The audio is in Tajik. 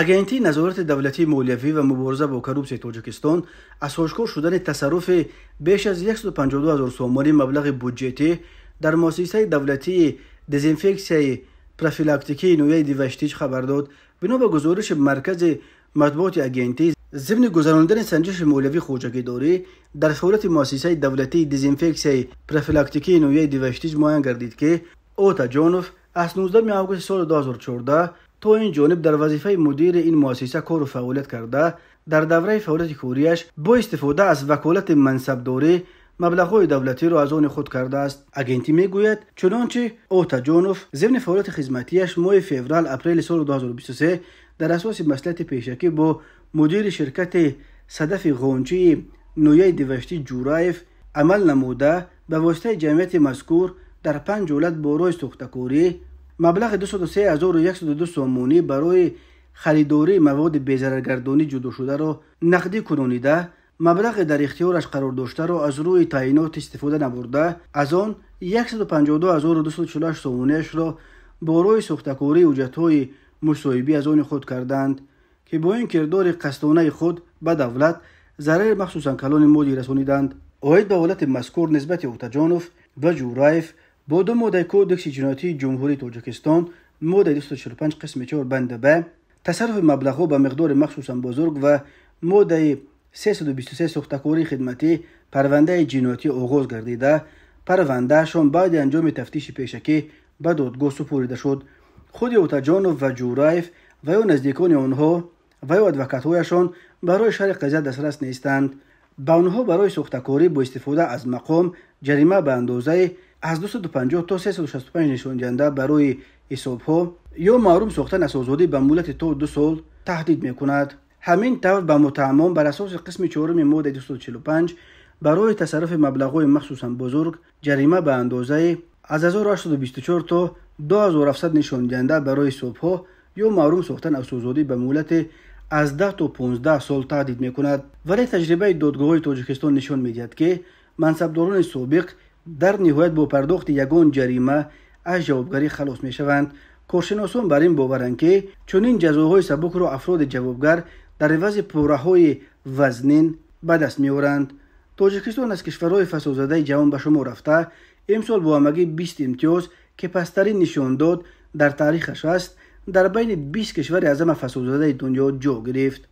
Агентии назорати давлатии молиявӣ ва мубориза бо коррупсияи Тоҷикистон аз ошкор шудани тасарруфи беш аз 152 ҳазор сомонӣ маблағи буҷетӣ дар муассисаи давлатии дезинфексияи профилактикии ноҳияи Деваштич хабар дод. Бино ба гузориши маркази матбуоти агентӣ, зимни гузаронидани санҷиши молиявӣ хоҷагидорӣ дар фаъолияти муассисаи давлатии дезинфексияи профилактикии ноҳияи Деваштич муайян гардид, ки Отаҷонов аз 19 августи соли 2014 то ин ҷониб дар вазифаи мудири ин муассиса кору фаъолият карда, дар давраи фаъолияти кориаш бо истифода аз ваколати мансабдорӣ маблағҳои давлатиро аз они худ кардааст. Агентӣ мегӯяд, чунончи Отаҷонов зимни фаъолияти хизматиаш моҳи феврал-апрели соли 2023 дар асоси маслиҳати пешакӣ бо мудири ширкати Садафи Ғончии ноҳияи Деваштич Ҷураев амал намуда, ба воситаи ҷамъияти мазкур дар 5 ҳолат бо роҳи сӯхтакорӣ маблағи 203 102 сомонӣ барои харидории маводи безараргардонӣ ҷудошударо нақдӣ кунонида, маблағе дар ихтиёраш қарор доштаро аз рӯи таъйинот истифода набурда, аз он 152 248 сомониашро бо роҳи сӯхтакории ҳуҷҷатҳои мусоҳибӣ аз они худ карданд, ки бо ин кирдори қасдонаи худ ба давлат зарари махсусан калони моддӣ расониданд. Оид ба ҳолати мазкур нисбати Отаҷонов ва Ҷураев бо ду моддаи Кодекси ҷиноятии Ҷумҳурии Тоҷикистон, моддаи 245 қисми 4 банди б, тасарруфи маблағҳо ба миқдори махсусан бузург, ва моддаи 323, сӯхтакории хидматӣ, парвандаи ҷиноятӣ оғоз гардида, парвандаашон баъди анҷоми тафтиши пешакӣ ба додгоҳ супорида шуд. Худи Отаҷонов ва Ҷураев ва ё наздикони онҳо ва ё адвокатҳояшон барои шарҳи қазия дастрас нестанд. Ба онҳо барои сӯхтакорӣ бо истифода аз мақом ҷарима ба андозаи аз 250 то 365 нишондиҳанда барои ҳисобҳо ё маҳрум сохтан аз озодӣ ба муҳлати то 2 сол таҳдид мекунад. Ҳамин тавр, ба муттаҳамон бар асоси қисми чоруми моддаи 245 барои тасарруфи маблағҳои махсусан бузург ҷарима ба андозаи аз 1824 то 2700 нишондиҳанда барои ҳисобҳо ё маҳрум сохтан аз озодӣ ба муҳлати аз 10 то 15 сол таҳдид мекунад. Вале таҷрибаи додгоҳҳои Тоҷикистон нишон медиҳад, ки мансабдорони собиқ дар ниҳоят бо пардохти ягон ҷарима аз ҷавобгарӣ халос мешаванд. Коршиносон бар ин боваранд, ки чунин ҷазоҳои сабукро афроди ҷавобгар дар ивази пораҳои вазнин ба даст меоранд. Тоҷикистон аз кишварҳои фасодзадаи ҷаҳон ба шумор рафта, имсол бо ҳамагӣ 20 имтиёз, ки пасттарин нишондод дар таърихаш аст, дар байни 20 кишвари аз ҳама фасодзадаи дунё ҷо гирифт.